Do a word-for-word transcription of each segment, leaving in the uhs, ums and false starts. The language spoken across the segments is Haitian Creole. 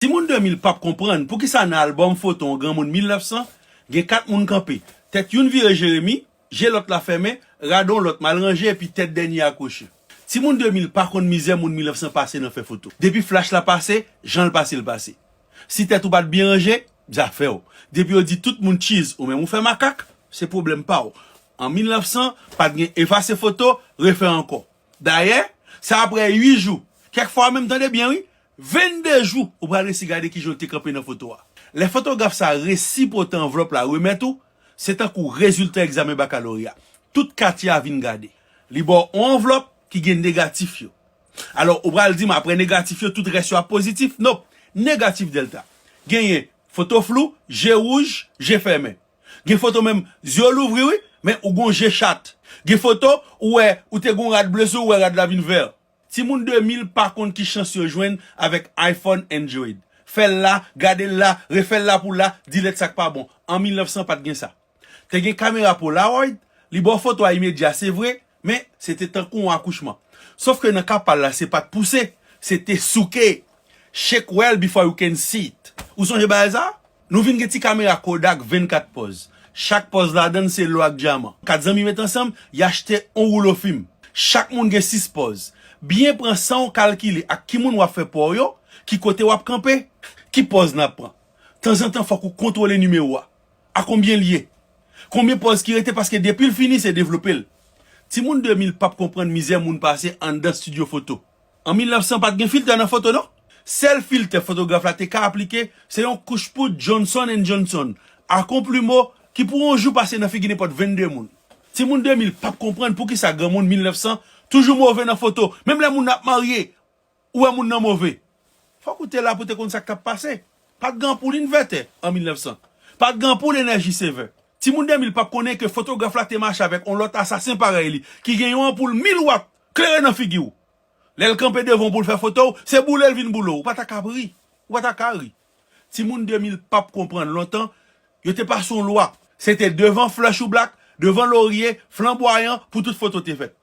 Timoun de mil p ap konprann poukisa nan albòm foto yon granmoun mil nèf san, gen kat moun kanpe. Tèt youn vire Jeremi, je lòt la fèmen, rad yon lòt mal ranje epi tèt dènye a kwoche. Timoun de mil pa konn mizè moun mil nèf san pase nan fè foto. Depi flach la pase, jan l pase l pase. Si tèt ou pa t byen ranje, zafè w. Depi yo di tout moun cheese, ou menm ou fè makak, se pwoblèm pa w. An mil nèf san, pa t gen efase foto, refè ankò. Dayè, se apre uit jou, kèk fwa menm, tande byen wi, vennde jou, ou pral resi gade kijan w te kanpe nan foto a. Lè fotograf sa resi pote anvlòp la remèt ou, se tankou rezilta egzamen bakaloreya. Tout katye a vin gade. Li ba w yon anvlòp ki gen negatif yo. Alò, ou pral di m apre negatif yo, tout rès yo ap pozitif? Nonp, negatif dèlta. Genyen foto flou, je wouj, je fèmen. Gen foto menm, zye w louvri wi, men ou gon je chat. Gen foto, ou wè, ou te gon rad ble sou, ou wè rad la vin vè. Timoun de mil pa konn ki chans yo jwenn avèk iPhone, Android. Fè l la, gade l la, refè l la pou la, delete sa k pa bon. An mil nèf san pa t gen sa. Te gen kamera Polaroid, li ba w foto a imedya, se vre, men se te tankou yon akouchman. Sòf ke nan ka pa l la, se pa t pouse, se te souke. Shake well before you can see it. Ou sonje bagay sa? Nou vin gen ti kamera Kodak vennkat pòz. Chak pòz ladan l se lò ak dyaman. Kat zanmi met ansanm, y achte yon woulo fim. Chak moun gen sis pòz. Byen pran san w kalkile ak ki moun w ap fè pa w yo, ki kote w ap kanpe, ki pòz n ap pran. Tanzantan fòk ou kontwole nimewo a. A konbyen l ye? Konbyen pòz ki rete paske depi l fini se devlope l. Timoun de mil p ap konprann mizè moun pase anndan estidyo foto. An mil nèf san pa t gen filtè nan foto non. Sèl filtè fotograf la te ka aplike se yon kouch poud Johnson and Johnson ak yon plimo ki pou yon jou pase nan figi nenpòt vennde moun. Timoun de mil p ap konprann poukisa granmoun mil nèf san toujou move nan foto, menm lè moun nan ap marye, ou wè moun nan move. Fòk ou te la pou te konn sa k t ap pase. Pa t gen anpoul invètè an mil nèf san. Pa t gen anpoul enèji sevè. Timoun de mil p ap konnen ke fotograf la te mache avèk yon lòt asasen parèy li ki gen yon anpoul mil wat klere nan figi w. Lè l kanpe devan w pou l fè foto w, se boule l vin boule w. Ou pa ta ka ri. Ou pa ta ka ri. Timoun de mil p ap konprann lontan, yo te pase yon lwa. Se te devan flè choublak, devan lorye, flanbwayan pou tout foto te fèt.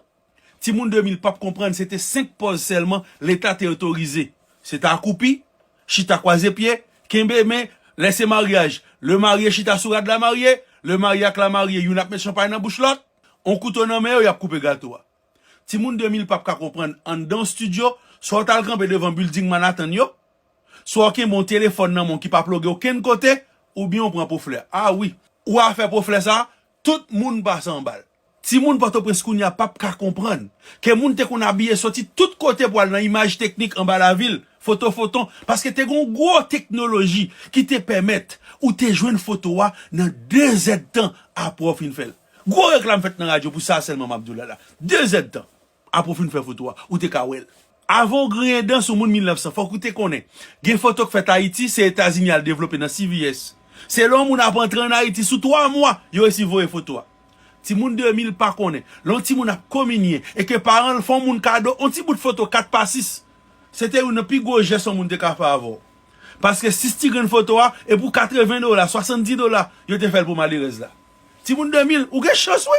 Timoun de mil p ap konprann se te senk pòz sèlman Leta te otorize. Se te akwoupi, chita kwaze pye, kenbe men, lè se maryaj, lemarye chita sou rad lamarye, lemarye ak lamarye youn ap met chanpay nan bouch lòt, yon kouto nan men yo, y ap koupe gato a. Timoun de mil p ap ka konprann anndan yon estidyo, swa w t al kanpe devan bilding Manhattan yo, swa w kenbe yon telefòn nan men w ki pa ploge okenn kote, oubyen w pran po flè. A wi, ou a fè po flè sa, tout moun pase anba l. Timoun Pòtoprens kounye a p ap ka konprann ke moun te konn abiye soti tout kote pou al nan imaj teknik anba lavil, foto foton, paske te gen yon gwo teknoloji ki te pèmèt ou te jwenn foto a nan de zèdtan apre w fin fè l. Gwo reklam fèt nan radyo pou sa sèlman m ap di w la la. De zèdtan apre w fin fè foto a, ou te ka wè l. Avan w griyen dan sou moun mil nèf san, fòk ou te konnen gen foto k fèt Ayiti, se Etazini al devlope nan C V S. Se lè yon moun ap antre ann Ayiti, sou twa mwa, yo resi voye foto a. Timoun de mil pa konnen, lè yon timoun ap kominye e ke paran l fè yon moun kado yon ti bout foto kat pa sis, se te youn nan pi gwo jès yon moun te ka fè avè w. Paske sis ti grenn foto a, e pou katreven dola, swasanndis dola, yo te fè l pou malerèz la. Timoun de mil, ou gen chans wi!